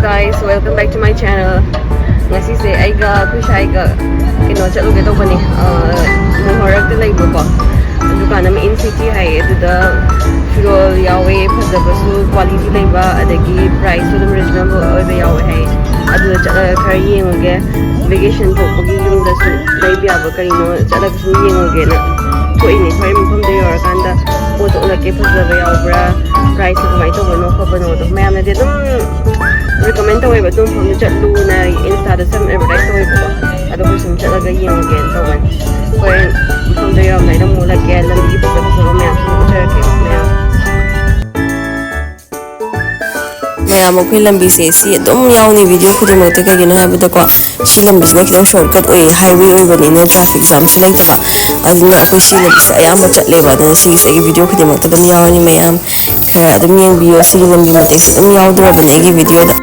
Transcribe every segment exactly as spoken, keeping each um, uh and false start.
Guys, welcome back to my channel. ꯉꯁꯤꯁꯦ ꯑꯩꯒ ꯑꯩꯈꯣꯏ ꯁꯥꯏꯒ ꯀꯩꯅꯣ ꯆꯠꯂꯨꯒꯦ ꯇꯧꯕꯅꯦ, ꯃꯣꯍꯣꯔꯛꯇ ꯂꯩꯕꯀꯣ, ꯗꯨꯀꯥꯟ ꯑꯃ, ꯏꯟ ꯁꯤꯇꯤ ꯍꯥꯏꯌꯦ, ꯑꯗꯨꯗ ꯐꯤꯔꯣꯜ ꯌꯥꯎꯋꯦ, ꯐꯖꯕꯁꯨ, ꯀ꯭ꯋꯥꯂꯤꯇꯤ ꯂꯩꯕ, ꯑꯗꯒꯤ ꯄ꯭ꯔꯥꯏꯁꯁꯨ ꯑꯗꯨꯝ ꯔꯤꯖꯅꯦꯕꯜ ꯑꯣꯏꯕ ꯌꯥꯎꯋꯦ ꯍꯥꯏꯌꯦ꯫ ꯑꯗꯨꯗ ꯆꯠꯂꯒ ꯈꯔ ꯌꯦꯡꯉꯨꯒꯦ꯫ ꯚꯦꯀꯦꯁꯟ ꯊꯣꯛꯄꯒꯤ ꯌꯨꯝꯗꯁꯨ ꯂꯩꯕ ꯌꯥꯕ ꯀꯔꯤꯅꯣ ꯆꯠꯂꯒ ꯁꯨꯝ ꯌꯦꯡꯉꯨꯒꯦꯅ ꯊꯣꯛꯏꯅꯦ꯫ ꯍꯣꯔꯦꯟ ꯃꯐꯝꯗ ꯌꯧꯔꯀꯥꯟꯗ ꯄꯣꯠꯇꯣ ꯎꯠꯂꯛꯀꯦ, ꯐꯖꯕ ꯌꯥꯎꯕ꯭ꯔꯥ, ꯄ꯭ꯔꯥꯏꯁꯁꯦ ꯀꯃꯥꯏꯅ ꯇꯧꯕꯅꯣ ꯈꯣꯠꯄꯅꯣꯗꯣ꯫ ꯃꯌꯥꯝꯅꯗꯤ ꯑꯗꯨꯝ ꯔꯤꯀꯃꯦꯟ ꯇꯧꯋꯦꯕ, ꯑꯗꯨ ꯃꯐꯝꯗ ꯆꯠꯂꯨꯅ ꯏꯟꯁꯇꯥꯗ ꯁꯨꯝ ꯑꯦꯗꯚꯔꯇꯥꯏꯁ ꯇꯧꯋꯦꯕꯀꯣ꯫ ꯑꯗꯣ ꯑꯩꯈꯣꯏ ꯁꯨꯝ ꯆꯠꯂꯒ ꯌꯦꯡꯉꯨꯒꯦꯅ ꯇꯧꯕꯅꯤ꯫ ꯍꯣꯔꯦꯟ ꯃꯐꯝꯗꯣ ꯌꯧꯔꯝꯗꯥꯏꯗ ꯑꯃꯨꯛ ꯎꯠꯂꯛꯀꯦ, ꯂꯝꯕꯤꯒꯤ ꯐꯖ ꯐꯖꯕ ꯃꯌꯥꯝꯁꯨ ꯑꯗꯨꯝ ꯎꯠꯆꯔꯛꯀꯦ ꯃꯌꯥꯝ꯫ ꯃꯌꯥꯝ, ꯑꯩꯈꯣꯏ ꯂꯝꯕꯤꯁꯦ ꯁꯤ ꯑꯗꯨꯝ ꯌꯥꯎꯅꯤ ꯚꯤꯗꯤꯑꯣ ꯈꯨꯗꯤꯡꯃꯛꯇ꯫ ꯀꯩꯒꯤꯅꯣ ꯍꯥꯏꯕꯗꯀꯣ, ꯁꯤ ꯂꯝꯕꯤꯁꯤꯅ ꯈꯤꯇꯪ ꯁꯣꯔꯠꯀꯠ ꯑꯣꯏ, ꯍꯥꯏꯋꯦ ꯑꯣꯏꯕꯅꯤꯅ ꯇ꯭ꯔꯥꯐꯤꯛ ꯖꯥꯝꯁꯨ ꯂꯩꯇꯕ꯫ ꯑꯗꯨꯅ ꯑꯩꯈꯣꯏ ꯁꯤ ꯂꯝꯕꯤꯁꯦ ꯑꯌꯥꯝꯕ ꯆꯠꯂꯦꯕ꯫ ꯑꯗꯨꯅ ꯁꯤꯒꯤꯁꯦ ꯑꯩꯒꯤ ꯚꯤꯗꯤꯑꯣ ꯈꯨꯗꯤꯡꯃꯛꯇ ꯑꯗꯨꯝ ꯌꯥꯎꯔꯅꯤ ꯃꯌꯥꯝ꯫ ꯈꯔ ꯑꯗꯨꯝ ꯌꯦꯡꯕꯤꯌꯣ, ꯁꯤꯒꯤ ꯂꯝꯕꯤ ꯃꯇꯦꯛꯁꯦ ꯑꯗꯨꯝ ꯌꯥꯎꯗꯣꯔꯕꯅꯦ ꯑꯩꯒꯤ ꯚꯤꯗꯤꯑꯣꯗ꯫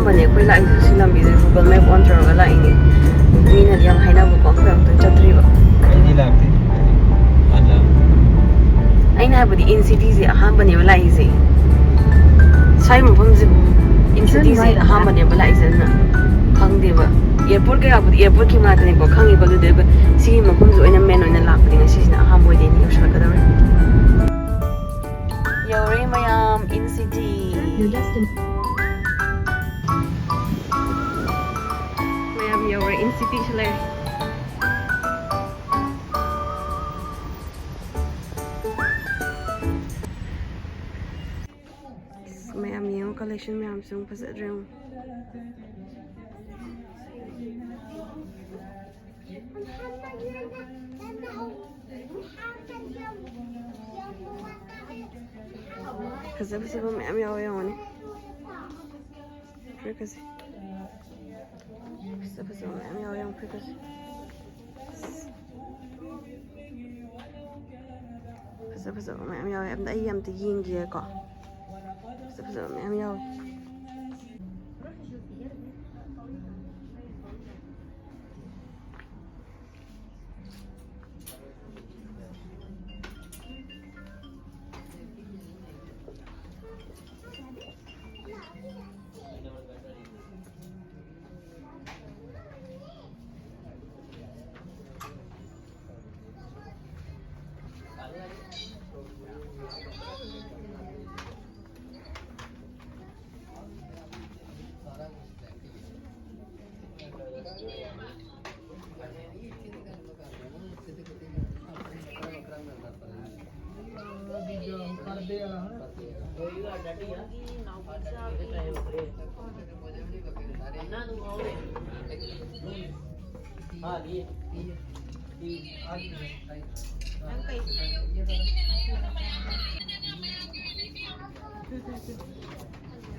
ꯃꯅꯦ, ꯑꯩꯈꯣꯏ ꯂꯥꯛꯏꯁꯦ ꯁꯤ ꯂꯝꯕꯤꯗ Google Map on ꯇꯧꯔꯒ ꯂꯥꯛꯏꯅꯦ꯫ ꯃꯤꯅꯗꯤ ꯌꯥꯝ ꯍꯥꯏꯅꯕꯀꯣ, ꯑꯩꯈꯣꯏ ꯑꯃꯨꯛꯇꯪ ꯆꯠꯇ꯭ꯔꯤꯕ꯫ ꯑꯩꯗꯤ ꯂꯥꯛꯇꯦ꯫ ꯑꯗ ꯑꯩꯅ ꯍꯥꯏꯕꯗꯤ, ꯏꯟ ꯁꯤꯇꯤꯁꯦ ꯑꯍꯥꯟꯕꯅꯦꯕ ꯂꯥꯛꯏꯁꯦ꯫ ꯁ꯭ꯋꯥꯏ ꯃꯐꯝꯁꯤꯕꯨ ꯏꯟ ꯁꯤꯇꯤꯁꯦ ꯑꯍꯥꯟꯕꯅꯦꯕ ꯂꯥꯛꯏꯁꯦ, ꯑꯗꯨꯅ ꯈꯪꯗꯦꯕ꯫ ꯑꯦꯌꯔꯄꯣꯔꯠ ꯀꯩꯀꯥꯕꯨꯗꯤ, ꯑꯦꯌꯔꯄꯣꯔꯠꯀꯤ ꯃꯅꯥꯛꯇꯅꯤꯀꯣ ꯈꯪꯉꯤꯀꯣ, ꯑꯗꯨꯗꯤ ꯑꯩꯈꯣꯏ ꯁꯤꯒꯤ ꯃꯐꯝꯁꯦ ꯑꯣꯏꯅ ꯃꯦꯟ ꯑꯣꯏꯅ ꯂꯥꯛꯄꯅꯤ꯫ ꯉꯁꯤꯁꯤꯅ ꯑꯍꯥꯟꯕ ꯑꯣꯏꯗꯣꯏꯅꯤ ꯌꯧꯁꯜꯂꯛꯀꯗꯧꯔꯦ꯫ ꯌꯧꯔꯦ ꯃꯌꯥꯝ, ꯏꯟ ꯁꯤꯇꯤ꯫ ꯃꯌꯥꯝ ꯌꯧꯔꯦ, ꯏꯟ ꯁꯤꯇꯤꯁꯨ ꯂꯩꯔꯦ꯫ ꯃꯌꯥꯝ ꯌꯦꯡꯉꯣ, ꯀꯂꯦꯛꯁꯟ ꯃꯌꯥꯝꯁꯦ ꯌꯦꯡꯉꯣ, ꯐꯖꯗ꯭ꯔꯥ ꯌꯦꯡꯉꯣ꯫ ꯐꯖ ꯐꯖꯕ ꯃꯌꯥꯝ ꯌꯥꯎꯋꯦ, ꯌꯦꯡꯉꯣꯅꯦ꯫ ꯐꯨꯔꯤꯠꯀꯁꯦ꯫ ꯐꯖ ꯐꯖꯕ ꯃꯌꯥꯝ ꯌꯥꯎꯋꯦ, ꯌꯦꯡꯉꯣ, ꯐꯨꯔꯤꯠꯀꯁꯦ꯫ ꯐꯖ ꯐꯖꯕ ꯃꯌꯥꯝ ꯌꯥꯎꯋꯦ꯫ ꯑꯝꯇ, ꯑꯩ ꯑꯝꯇ ꯌꯦꯡꯒꯦꯀꯣ꯫ ꯐꯖ ꯐꯖꯕ ꯃꯌꯥꯝ ꯌꯥꯎꯋꯦ꯫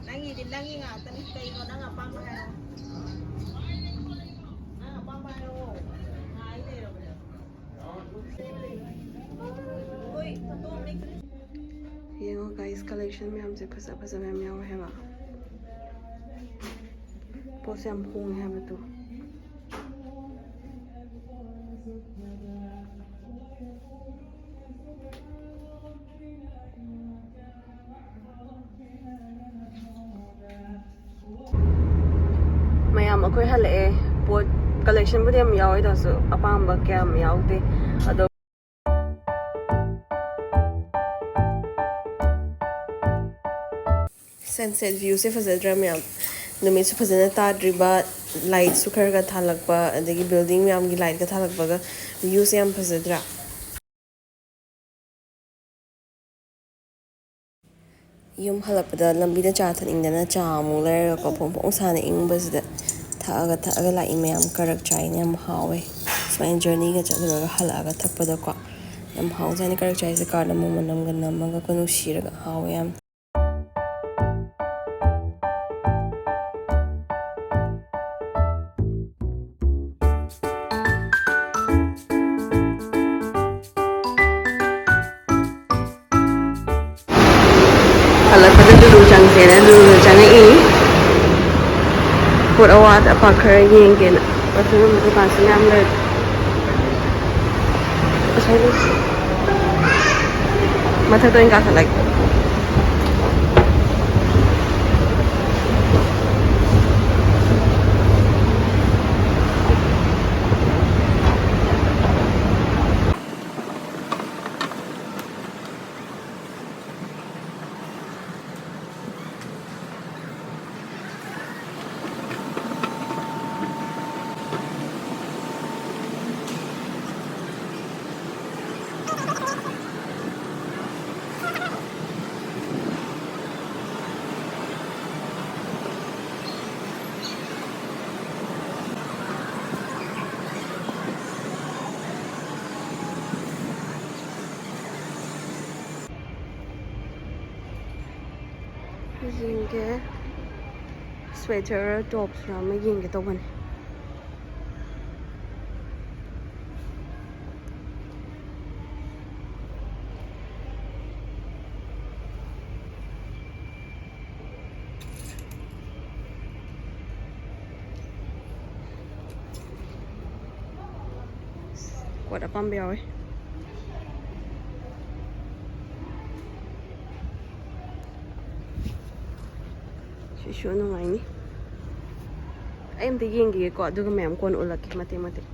ꯅꯪꯒꯤꯗꯤ ꯅꯪꯒꯤ ꯉꯥꯛꯇꯅꯤ꯫ ꯀꯩꯅꯣ ꯅꯪ ꯑꯄꯥꯝꯕ ꯍꯥꯏꯔꯣ꯫ ꯅꯪ ꯑꯄꯥꯝꯕ ꯍꯥꯏꯔꯣ꯫ ꯉꯥꯏ ꯂꯩꯔꯕꯅꯦ꯫ ꯍꯣꯏ, ꯐꯣꯇꯣ ꯑꯃ ꯂꯩꯇ꯭ꯔꯦ꯫ ꯌꯦꯡꯉꯣ guys, collection ꯃꯌꯥꯝꯁꯦ ꯐꯖ ꯐꯖꯕ ꯌꯥꯝ ꯌꯥꯎꯋꯦ ꯍꯥꯏꯕ꯫ ꯄꯣꯠꯁꯦ ꯌꯥꯝ ꯍꯣꯡꯉꯦ ꯍꯥꯏꯕꯗꯨ꯫ ꯃꯌꯥꯝ ꯑꯩꯈꯣꯏ ꯍꯜꯂꯛꯑꯦ꯫ ꯄꯣꯠ ꯀꯂꯦꯛꯁꯟꯕꯨꯗꯤ ꯌꯥꯝ ꯌꯥꯎꯋꯦ, ꯑꯗꯨ ꯑꯣꯏꯔꯁꯨ ꯑꯄꯥꯝꯕ ꯀꯌꯥꯝ ꯌꯥꯎꯗꯦ꯫ ꯑꯗꯣ ꯁꯟꯁꯦꯠ ꯚ꯭ꯌꯨꯁꯦ ꯐꯖꯗ꯭ꯔꯥ ꯃꯌꯥꯝ? ꯅꯨꯃꯤꯠꯁꯨ ꯐꯖꯅ ꯇꯥꯗ꯭ꯔꯤꯕ, ꯂꯥꯏꯠꯁꯨ ꯈꯔ ꯈꯔ ꯊꯥꯜꯂꯛꯄ, ꯑꯗꯒꯤ ꯕꯤꯜꯗꯤꯡ ꯃꯌꯥꯝꯒꯤ ꯂꯥꯏꯠꯀ ꯊꯥꯜꯂꯛꯄꯒ ꯚ꯭ꯌꯨꯁꯦ ꯌꯥꯝ ꯐꯖꯗ꯭ꯔꯥ? ꯌꯨꯝ ꯍꯜꯂꯛꯄꯗ ꯂꯝꯕꯤꯗ ꯆꯥ ꯊꯛꯅꯤꯡꯗꯅ ꯆꯥ ꯑꯃꯨꯛ ꯂꯩꯔꯒꯀꯣ, ꯐꯣꯡ ꯐꯣꯡ ꯁꯥꯅ ꯏꯪꯕꯁꯤꯗ ꯊꯛꯑꯒ ꯊꯛꯑꯒ ꯂꯥꯛꯏ ꯃꯌꯥꯝ꯫ ꯀꯔꯛ ꯆꯥꯏꯅ ꯌꯥꯝ ꯍꯥꯎꯋꯦ꯫ ꯁꯨꯃꯥꯏꯅ ꯖꯔꯅꯤꯒ ꯆꯠꯂꯨꯔꯒ ꯍꯜꯂꯛꯑꯒ ꯊꯛꯄꯗꯀꯣ ꯌꯥꯝ ꯍꯥꯎꯖꯥꯠꯅꯤ꯫ ꯀꯔꯛ ꯆꯥꯏꯁꯦ ꯀꯥꯔꯗ ꯑꯃꯨꯛ ꯃꯅꯝꯒ ꯅꯝꯃꯒꯀꯣ ꯅꯨꯡꯁꯤꯔꯒ ꯍꯥꯎꯋꯦ ꯌꯥꯝ꯫ ꯍꯜꯂꯛꯄꯗ ꯂꯨꯂꯨ ꯆꯪꯁꯦꯅ ꯂꯨꯂꯨꯗ ꯆꯪꯉꯛꯏ꯫ ꯄꯣꯠ ꯑꯋꯥꯠ ꯑꯄꯥ ꯈꯔ ꯌꯦꯡꯒꯦꯅ꯫ ꯄꯔꯐ꯭ꯌꯨꯝ ꯗꯨꯀꯥꯟꯁꯨ ꯃꯌꯥꯝ ꯂꯩ꯫ ꯉꯁꯥꯏꯗꯤ ꯃꯊꯛꯇ ꯑꯣꯏꯅ ꯀꯥꯈꯠꯂꯒꯦ꯫ ꯌꯦꯡꯒꯦ, ꯁ꯭ꯋꯦꯇꯔ ꯇꯣꯞꯁ ꯑꯃ ꯌꯦꯡꯒꯦ ꯇꯧꯕꯅꯦ꯫ ꯄꯣꯠ ꯑꯄꯥꯝꯕ ꯌꯥꯎꯋꯦ꯫ ꯁꯤꯁꯨ ꯅꯨꯡꯉꯥꯏꯅꯤ꯫ ꯑꯩ ꯑꯝꯇ ꯌꯦꯡꯈꯤꯒꯦꯀꯣ, ꯑꯗꯨꯒ ꯃꯌꯥꯝ ꯀꯣꯟꯅ ꯎꯠꯂꯛꯀꯦ ꯃꯇꯦꯛ ꯃꯇꯦꯛ꯫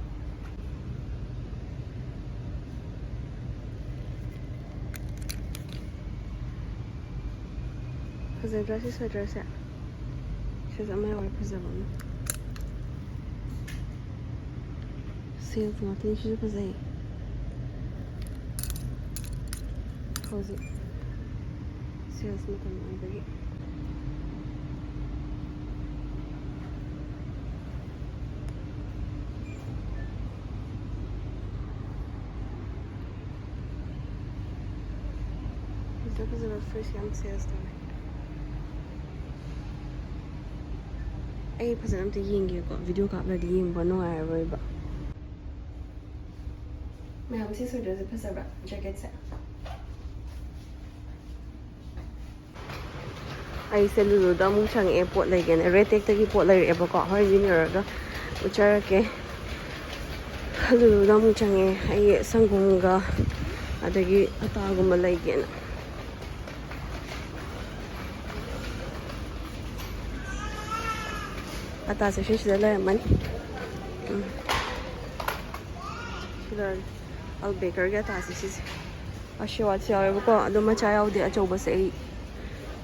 ꯐꯖꯗ꯭ꯔꯥ ꯁꯤ ꯁ꯭ꯋꯦꯇꯔꯁꯦ? ꯁꯤꯁꯨ ꯑꯃ ꯌꯥꯎꯋꯦ ꯐꯖꯕ ꯑꯃ꯫ ꯁꯦꯜꯁ ꯉꯥꯛꯇꯅꯤ꯫ ꯁꯤꯁꯨ ꯐꯖꯩ꯫ ꯍꯧꯖꯤꯛ ꯁꯦꯜꯁ ꯃꯇꯝ ꯑꯣꯏꯕꯒꯤ꯫ ꯐꯖ ꯐꯖꯕ ꯐ꯭ꯔꯤꯖ ꯌꯥꯝ ꯁꯦꯜꯁ ꯇꯧꯋꯦ꯫ ꯑꯩ ꯐꯖꯅ ꯑꯝꯇ ꯌꯦꯡꯒꯦꯀꯣ, ꯚꯤꯗꯤꯑꯣ ꯀꯥꯞꯂꯗꯤ ꯌꯦꯡꯕ ꯅꯨꯡꯉꯥꯏꯔꯔꯣꯏꯕ꯫ ꯃꯌꯥꯝ, ꯁꯤ ꯁ꯭ꯋꯦꯇꯔꯁꯦ ꯐꯖꯕ꯭ꯔꯥ, ꯖꯦꯀꯦꯠꯁꯦ? ꯑꯩꯁꯦ ꯂꯨꯂꯨꯗ ꯑꯃꯨꯛ ꯆꯪꯉꯛꯑꯦ ꯄꯣꯠ ꯂꯩꯒꯦꯅ꯫ ꯔꯦꯠ ꯇꯦꯛꯇꯒꯤ ꯄꯣꯠ ꯂꯩꯔꯛꯑꯦꯕꯀꯣ, ꯍꯣꯔꯦꯟ ꯌꯨꯝ ꯌꯧꯔꯒ ꯎꯠꯆꯔꯛꯀꯦ꯫ ꯂꯨꯂꯨꯗ ꯑꯃꯨꯛ ꯆꯪꯉꯛꯑꯦ ꯑꯩ ꯁꯪꯒꯣꯝꯒ ꯑꯗꯒꯤ ꯑꯇꯥꯒꯨꯝꯕ ꯂꯩꯒꯦꯅ꯫ ꯑꯇꯥꯁꯦ ꯁꯤꯁꯤꯗ ꯂꯩꯔꯝꯃꯅꯤ꯫ ꯎꯝ꯫ ꯁꯤꯗ ꯑꯜ ꯕꯦꯀꯔꯒꯤ ꯑꯇꯥꯁꯦ ꯁꯤꯁꯦ꯫ ꯑꯁꯤꯋꯥꯠꯁꯨ ꯌꯥꯎꯋꯦꯕꯀꯣ, ꯑꯗꯣ ꯃꯆꯥ ꯌꯥꯎꯗꯦ꯫ ꯑꯆꯧꯕꯁꯦ ꯑꯩ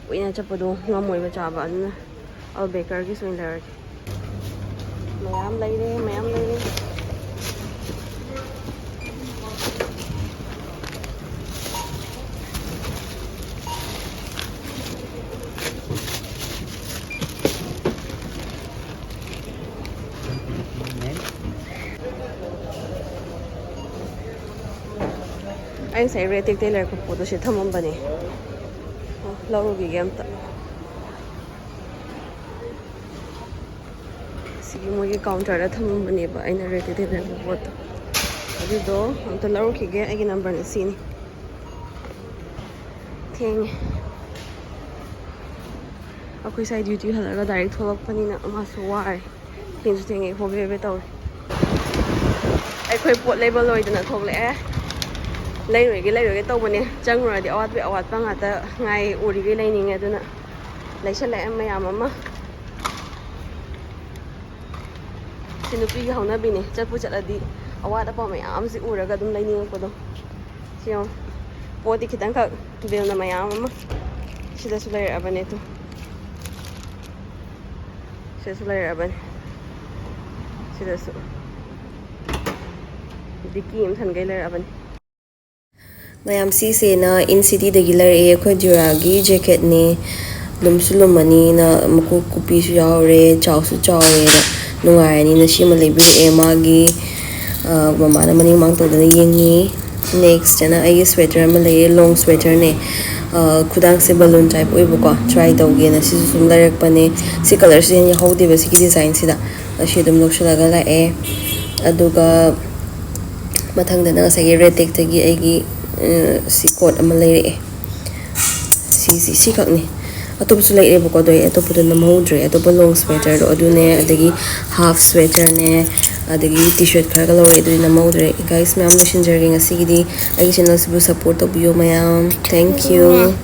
ꯀꯨꯏꯅ ꯆꯠꯄꯗꯣ ꯉꯝꯃꯣꯏꯕ ꯆꯥꯕ, ꯑꯗꯨꯅ ꯑꯜ ꯕꯦꯀꯔꯒꯤꯁꯨ ꯑꯣꯏꯅ ꯂꯩꯔꯒꯦ꯫ ꯃꯌꯥꯝ ꯂꯩꯔꯦ, ꯃꯌꯥꯝ ꯂꯩꯔꯦ꯫ ꯑꯩ ꯉꯁꯥꯏ ꯔꯦꯠ ꯇꯦꯛꯇꯩ ꯂꯩꯔꯛꯄ ꯄꯣꯠꯇꯣ ꯁꯤ ꯊꯝꯃꯝꯕꯅꯦ꯫ ꯑꯣ, ꯂꯧꯔꯨꯈꯤꯒꯦ ꯑꯝꯇ꯫ ꯁꯤꯒꯤ ꯃꯣꯏꯒꯤ ꯀꯥꯎꯟꯇꯔꯗ ꯊꯝꯃꯝꯕꯅꯦꯕ ꯑꯩꯅ ꯔꯦꯠ ꯇꯦꯛꯇꯩ ꯂꯩꯔꯛꯄ ꯄꯣꯠꯇꯣ꯫ ꯑꯗꯨꯗꯣ ꯑꯝꯇ ꯂꯧꯔꯨꯈꯤꯒꯦ꯫ ꯑꯩꯒꯤ ꯅꯝꯕꯔꯅ ꯁꯤꯅꯤ꯫ ꯊꯦꯡꯉꯦ꯫ ꯑꯩꯈꯣꯏ ꯁꯥꯏ ꯗ꯭ꯌꯨꯇꯤ ꯍꯜꯂꯛꯑꯒ ꯗꯥꯏꯔꯦꯛ ꯊꯣꯛꯂꯛꯄꯅꯤꯅ ꯃꯥꯁꯨ ꯋꯥꯔꯦ꯫ ꯊꯦꯡꯁꯨ ꯊꯦꯡꯉꯦ, ꯍꯣꯕꯦ ꯍꯣꯕꯦ ꯇꯧꯔꯦ꯫ ꯑꯩꯈꯣꯏ ꯄꯣꯠ ꯂꯩꯕ ꯂꯣꯏꯗꯅ ꯊꯣꯛꯂꯛꯑꯦ꯫ ꯂꯩꯔꯣꯏꯒꯦ ꯂꯩꯔꯣꯏꯒꯦ ꯇꯧꯕꯅꯦ, ꯆꯪꯉꯨꯔꯗꯤ ꯑꯋꯥꯠꯄ ꯑꯋꯥꯠꯄ ꯉꯥꯛꯇ ꯉꯥꯏ ꯎꯔꯤꯈꯩ ꯂꯩꯅꯤꯡꯉꯦ꯫ ꯑꯗꯨꯅ ꯂꯩꯁꯜꯂꯛꯑꯦ ꯃꯌꯥꯝ ꯑꯃ꯫ ꯁꯤ ꯅꯨꯄꯤꯒꯤ ꯍꯧꯅꯕꯤꯅꯦ, ꯆꯠꯄꯨ ꯆꯠꯂꯗꯤ ꯑꯋꯥꯠ ꯑꯄꯥ ꯃꯌꯥꯝꯁꯤ ꯎꯔꯒ ꯑꯗꯨꯝ ꯂꯩꯅꯤꯡꯉꯛꯄꯗꯣ꯫ ꯁꯤ ꯌꯦꯡꯉꯣ, ꯄꯣꯠꯇꯤ ꯈꯤꯇꯪꯈꯛ, ꯕꯤꯜꯅ ꯃꯌꯥꯝ ꯑꯃ꯫ ꯁꯤꯗꯁꯨ ꯂꯩꯔꯛꯑꯕꯅꯦ ꯇꯨ꯫ ꯁꯤꯗꯁꯨ ꯂꯩꯔꯛꯑꯕꯅꯤ꯫ ꯁꯤꯗꯁꯨ ꯗꯤꯛꯀꯤ ꯑꯃ ꯊꯟꯈꯩ ꯂꯩꯔꯛꯑꯕꯅꯤ꯫ ꯃꯌꯥꯝ, ꯁꯤꯁꯦꯅ ꯏꯟ ꯁꯤꯇꯤꯗꯒꯤ ꯂꯩꯔꯛꯑꯦ꯫ ꯑꯩꯈꯣꯏ ꯖꯨꯔꯥꯒꯤ ꯖꯦꯀꯦꯠꯅꯦ꯫ ꯂꯨꯝꯁꯨ ꯂꯨꯝꯃꯅꯤꯅ, ꯃꯀꯨ ꯀꯨꯞꯄꯤꯁꯨ ꯌꯥꯎꯔꯦ, ꯆꯥꯎꯁꯨ ꯆꯥꯎꯔꯦꯅ, ꯅꯨꯡꯉꯥꯏꯔꯅꯤꯅ ꯁꯤꯃ ꯂꯩꯕꯤꯔꯛꯑꯦ꯫ ꯃꯥꯒꯤ, ꯑ, ꯃꯃꯥꯅ ꯃꯅꯤꯡ ꯃꯥꯡ ꯇꯧꯗꯅ ꯌꯦꯡꯉꯤ꯫ Next ꯑꯅ ꯑꯩꯒꯤ sweater ꯑꯃ ꯂꯩꯌꯦ, long sweaterꯅꯦ꯫ ꯑ, ꯈꯨꯗꯥꯡꯁꯦ balloon type ꯑꯣꯏꯕꯀꯣ, try ꯇꯧꯒꯦꯅ ꯁꯤꯁꯨ ꯁꯨꯝ ꯂꯩꯔꯛꯄꯅꯦ꯫ ꯁꯤ colourꯁꯦ ꯌꯥꯎꯍꯧꯗꯦꯕ ꯁꯤꯒꯤ designꯁꯤꯗ, ꯑꯁꯤ ꯑꯗꯨꯝ ꯂꯧꯁꯤꯜꯂꯒ ꯂꯥꯛꯑꯦ꯫ ꯑꯗꯨꯒ ꯃꯊꯪꯗꯅ ꯉꯁꯥꯏꯒꯤ ꯔꯦꯇꯦꯛꯇꯒꯤ ꯑꯩꯒꯤ, ꯑ, ꯁꯤ coat ꯑꯃ ꯂꯩꯔꯛꯑꯦ꯫ ꯁꯤꯁꯤ, ꯁꯤꯈꯛꯅꯤ꯫ ꯑꯇꯣꯞꯄꯁꯨ ꯂꯩꯔꯛꯑꯦꯕꯀꯣ, ꯑꯗꯣ ꯑꯩ ꯑꯇꯣꯞꯄꯗꯣ ꯅꯝꯍꯧꯗ꯭ꯔꯦ꯫ ꯑꯇꯣꯞꯄ long sweaterꯗꯣ ꯑꯗꯨꯅꯦ, ꯑꯗꯒꯤ half sweaterꯅꯦ, ꯑꯗꯒꯤ T-shirt ꯈꯔꯒ ꯂꯧꯔꯛꯑꯦ, ꯑꯗꯨꯗꯤ ꯅꯝꯍꯧꯗ꯭ꯔꯦ꯫ Guys, ꯃꯌꯥꯝ ꯂꯣꯏꯁꯤꯟꯖꯔꯒꯦ ꯉꯁꯤꯒꯤꯗꯤ꯫ ꯑꯩꯒꯤ channelꯁꯤꯕꯨ support ꯇꯧꯕꯤꯌꯣ ꯃꯌꯥꯝ꯫ Thank you꯫